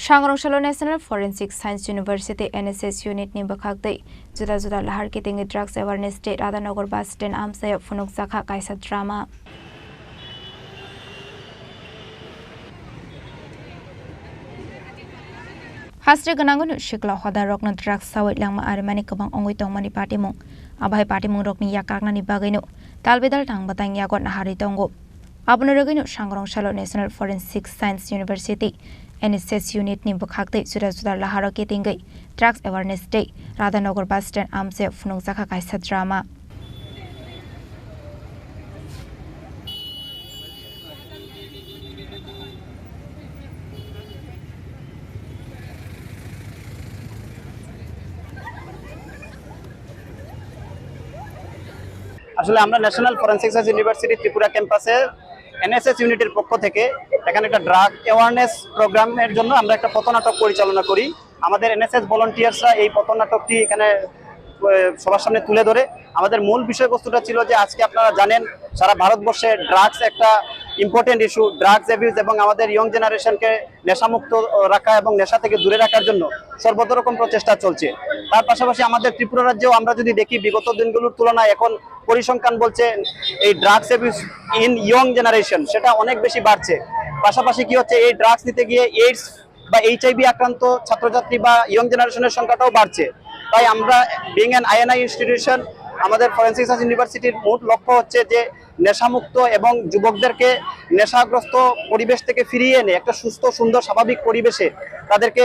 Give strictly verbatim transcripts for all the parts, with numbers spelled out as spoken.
Sangrong salo National Forensic Science University N S S unit ni bwkhak twi juda juda lahar kitingwi Drugs Awareness Day Radhanagar bus stand amchaio phunukjakha kaisa drama. Hastri gwnangwino sikla hodarokno drugs sawi langma arimani kwbang wngwi tongmani patimung. Abohai patimungrokni yak kaknani bagwino talbidal tang bwtang yago naharwi tongo. Abono rwgwino Sangrong salo National Forensic Science University N S S unit ni bwkhak twi juda juda laharo kitingwi Drugs Awareness Day Radhanagar bus stand amchaio phunukjakha kaisa drama. আসলে আমরা national forensic science university Tripura ক্যাম্পাসে এনএসএস ইউনিটের পক্ষ থেকে এখানে একটা drug awareness প্রোগ্রামের জন্য আমরা একটা পথনাটক পরিচালনা করি। আমাদের এনএসএস ভলান্টিয়ার্সরা এই পথনাটকটি এখানে, আহ, সবার সামনে তুলে ধরে। আমাদের মূল বিষয়বস্তুটা ছিল যে আজকে আপনারা জানেন সারা ভারতবর্ষে ড্রাগস একটা ইম্পর্টেন্ট ইস্যু। ড্রাগস অ্যাবিউজ এবং আমাদের ইয়ং জেনারেশনকে নেশামুক্ত রাখা এবং নেশা থেকে দূরে রাখার জন্য সর্বতোরকম প্রচেষ্টা চলছে। তার পাশাপাশি আমাদের ত্রিপুরা রাজ্যেও আমরা যদি দেখি, বিগত দিনগুলোর তুলনায় এখন পরিসংখ্যান বলছে এই drugs abuse in young generation সেটা অনেক বেশি বাড়ছে। পাশাপাশি কি হচ্ছে, এই ড্রাগস নিতে গিয়ে এইডস বা এইচআইভি আক্রান্ত ছাত্রছাত্রী বা ইয়ং জেনারেশনের সংখ্যাটাও বাড়ছে। তাই আমরা, বিং অ্যান আইএনআই ইনস্টিটিউশন, আমাদের ফরেন্সিক সায়েন্স ইউনিভার্সিটির মূল লক্ষ্য হচ্ছে যে নেশামুক্ত এবং যুবকদেরকে নেশাগ্রস্ত পরিবেশ থেকে ফিরিয়ে এনে একটা সুস্থ, সুন্দর, স্বাভাবিক পরিবেশে তাদেরকে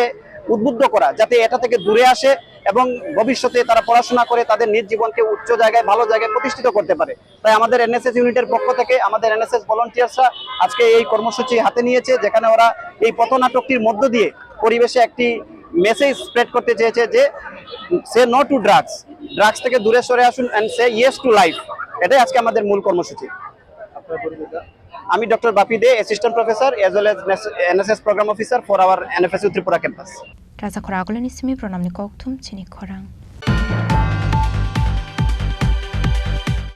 উদ্বুদ্ধ করা, যাতে এটা থেকে দূরে আসে এবং ভবিষ্যতে তারা পড়াশোনা করে তাদের নিজ জীবনকে উচ্চ জায়গায়, ভালো জায়গায় প্রতিষ্ঠিত করতে পারে। তাই আমাদের এনএসএস ইউনিটের পক্ষ থেকে আমাদের এনএসএস ভলান্টিয়ার্সরা আজকে এই কর্মসূচি হাতে নিয়েছে, যেখানে ওরা এই পথনাটকটির মধ্য দিয়ে পরিবেশে একটি মেসেজ স্প্রেড করতে চেয়েছে যে say no to drugs, drugs থেকে দূরে সরে আসুন and say yes to life. এটাই আজকে আমাদের মূল কর্মসূচি। আমি doctor Bapi Dey, assistant professor as well as NSS program officer for our NFSU Tripura campus. Raja khoragulani simi pranamni kokthum chini khorang.